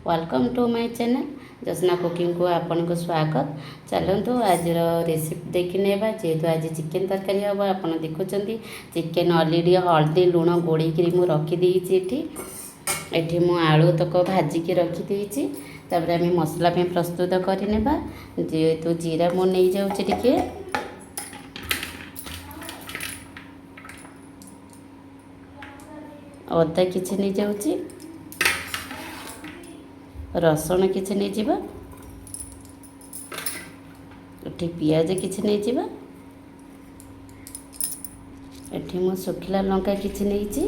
Welcome to my channel Jyotsna କୁକିଂକୁ ଆପଣଙ୍କୁ ସ୍ୱାଗତ। ଚାଲନ୍ତୁ, ଆଜିର ରେସିପି ଦେଖିନେବା। ଯେହେତୁ ଆଜି ଚିକେନ୍ ତରକାରୀ ହେବ, ଆପଣ ଦେଖୁଛନ୍ତି ଚିକେନ୍ ଅଲରେଡ଼ି ହଳଦୀ ଲୁଣ ଗୋଳେଇକିରି ମୁଁ ରଖିଦେଇଛି ଏଠି। ଏଠି ମୁଁ ଆଳୁ ତକ ଭାଜିକି ରଖିଦେଇଛି। ତାପରେ ଆମେ ମସଲା ପାଇଁ ପ୍ରସ୍ତୁତ କରିନେବା। ଯେହେତୁ ଜିରା ମୁଁ ନେଇଯାଉଛି ଟିକେ, ଅଦା କିଛି ନେଇଯାଉଛି, ରସୁଣ କିଛି ନେଇଯିବା, ଏଠି ପିଆଜ କିଛି ନେଇଯିବା। ଏଠି ମୁଁ ଶୁଖିଲା ଲଙ୍କା କିଛି ନେଇଛି।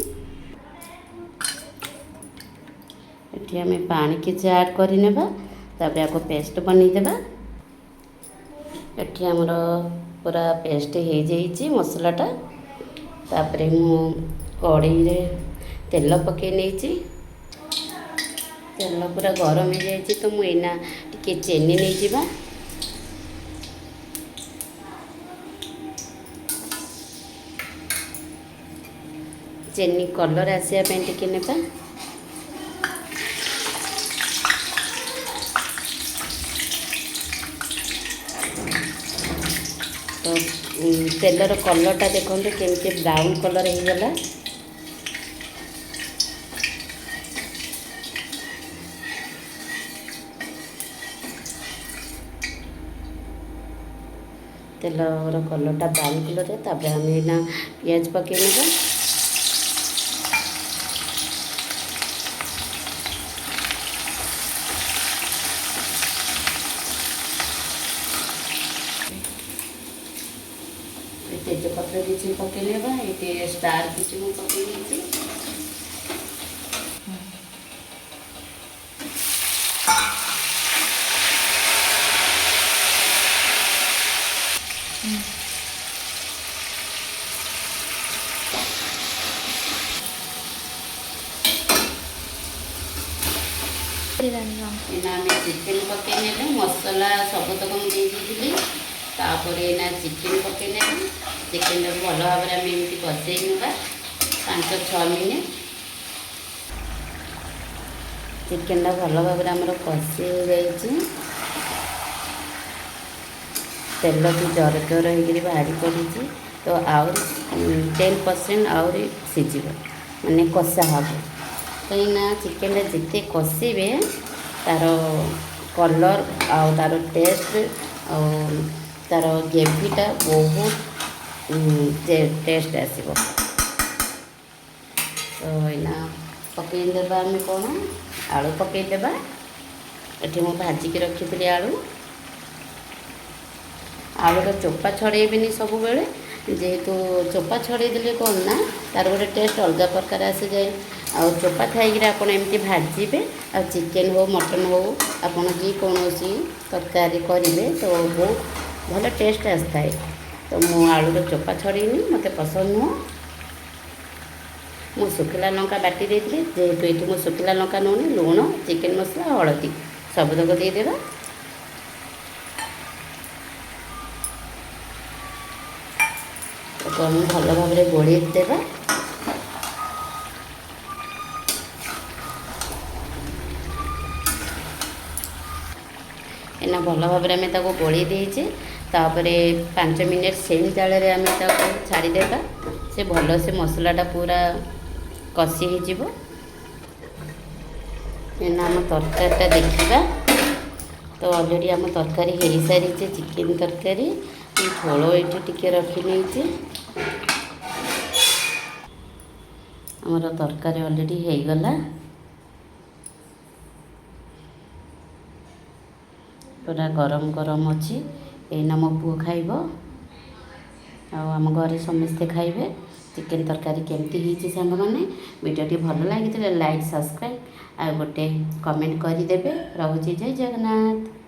ଏଠି ଆମେ ପାଣି କିଛି ଆଡ଼୍ କରିନେବା। ତାପରେ ଆକୁ ପେଷ୍ଟ ବନେଇଦେବା। ଏଠି ଆମର ପୁରା ପେଷ୍ଟ ହେଇଯାଇଛି ମସଲାଟା। ତାପରେ ମୁଁ କଡ଼େଇରେ ତେଲ ପକାଇ ନେଇଛି। ତେଲ ପୁରା ଗରମ ହେଇଯାଇଛି, ତ ମୁଁ ଏଇନା ଟିକେ ଚିନି ନେଇଯିବା। ଚିନି କଲର୍ ଆସିବା ପାଇଁ ଟିକେ ନେବା। ତ ତେଲର କଲର୍ଟା ଦେଖନ୍ତୁ, କେମିତି ବ୍ରାଉନ୍ କଲର୍ ହେଇଗଲା। ତେଲର କଲର୍ଟା ବ୍ରାଉନ୍ କଲର୍। ତାପରେ ଆମେ ଏଇନା ପିଆଜ ପକାଇ ନେବା। ତେଜପତ୍ର କିଛି ପକାଇ ନେବା। ଏଠି ଷ୍ଟାର୍ କିଛି ମୁଁ ପକାଇ ନେଇଛି। ଏଇନା ଆମେ ଚିକେନ୍ ପକାଇ ନେଲେ। ମସଲା ସବୁତକ ମୁଁ ଦେଇ ଦେଇଥିଲି। ତାପରେ ଏଇନା ଚିକେନ୍ ପକାଇ ନେବି। ଚିକେନ୍ଟାକୁ ଭଲ ଭାବରେ ଆମେ ଏମିତି କଷେଇ ନେବା 5-6 ମିନିଟ୍। ଚିକେନ୍ଟା ଭଲ ଭାବରେ ଆମର କଷି ହେଇଯାଇଛି। ତେଲ ବି ଜର ଜର ହେଇକିରି ବାହାରି ପଡ଼ିଛି। ତ ଆହୁରି 10% ଆହୁରି ସିଝିବ, ମାନେ କଷା ହେବ। କାହିଁକିନା ଚିକେନ୍ଟା ଯେତେ କଷିବେ, ତା'ର କଲର୍ ଆଉ ତା'ର ଟେଷ୍ଟ ଆଉ ତା'ର ଗ୍ରେଭିଟା ବହୁତ ଟେଷ୍ଟ ଆସିବ। ତ ଏଇନା ପକାଇଦେବା ଆମେ କ'ଣ? ଆଳୁ ପକାଇଦେବା। ଏଠି ମୁଁ ଭାଜିକି ରଖିଥିଲି ଆଳୁ। ଆଳୁର ଚୋପା ଛଡ଼େଇବେନି ସବୁବେଳେ। ଯେହେତୁ ଚୋପା ଛଡ଼େଇ ଦେଲେ କ'ଣ ନା ତା'ର ଗୋଟେ ଟେଷ୍ଟ ଅଲଗା ପ୍ରକାର ଆସିଯାଏ। ଆଉ ଚୋପା ଥାଇକିରି ଆପଣ ଏମିତି ଭାଜିବେ, ଆଉ ଚିକେନ୍ ହଉ, ମଟନ୍ ହଉ, ଆପଣ ଯେକୌଣସି ତରକାରୀ କରିବେ ତ ବହୁତ ଭଲ ଟେଷ୍ଟ ଆସିଥାଏ। ତ ମୁଁ ଆଳୁର ଚୋପା ଛଡ଼େଇନି, ମୋତେ ପସନ୍ଦ ନୁହଁ। ମୁଁ ଶୁଖିଲା ଲଙ୍କା ବାଟି ଦେଇଥିଲି। ଯେହେତୁ ଏଠି ମୁଁ ଶୁଖିଲା ଲଙ୍କା ନେଉନି, ଲୁଣ, ଚିକେନ୍ ମସଲା, ହଳଦୀ ସବୁତକ ଦେଇଦେବା। ତାକୁ ଆମେ ଭଲ ଭାବରେ ଗୋଳେଇ ଦେବା। ଏଇନା ଭଲ ଭାବରେ ଆମେ ତାକୁ ଗୋଳେଇ ଦେଇଛେ। ତାପରେ 5 ମିନିଟ୍ ସେମ୍ ଜାଳରେ ଆମେ ତାକୁ ଛାଡ଼ିଦେବା। ସେ ଭଲସେ ମସଲାଟା ପୁରା କଷି ହେଇଯିବ। ଏଇନା ଆମ ତରକାରୀଟା ଦେଖିବା। ତ ଅଲରେଡ଼ି ଆମ ତରକାରୀ ହେଇସାରିଛି, ଚିକେନ୍ ତରକାରୀ। ମୁଁ ଝୋଳ ଏଇଠି ଟିକେ ରଖିନେଇଛି। ଆମର ତରକାରୀ ଅଲରେଡ଼ି ହେଇଗଲା। ପୁରା ଗରମ ଗରମ ଅଛି। ଏଇନା ମୋ ପୁଅ ଖାଇବ ଆଉ ଆମ ଘରେ ସମସ୍ତେ ଖାଇବେ। ଚିକେନ୍ ତରକାରୀ କେମିତି ହେଇଛି ସାଙ୍ଗମାନେ? ଭିଡ଼ିଓଟି ଭଲ ଲାଗିଥିଲେ ଲାଇକ୍, ସବସ୍କ୍ରାଇବ୍ ଆଉ ଗୋଟେ କମେଣ୍ଟ କରିଦେବେ। ରହୁଛି, ଜୟ ଜଗନ୍ନାଥ।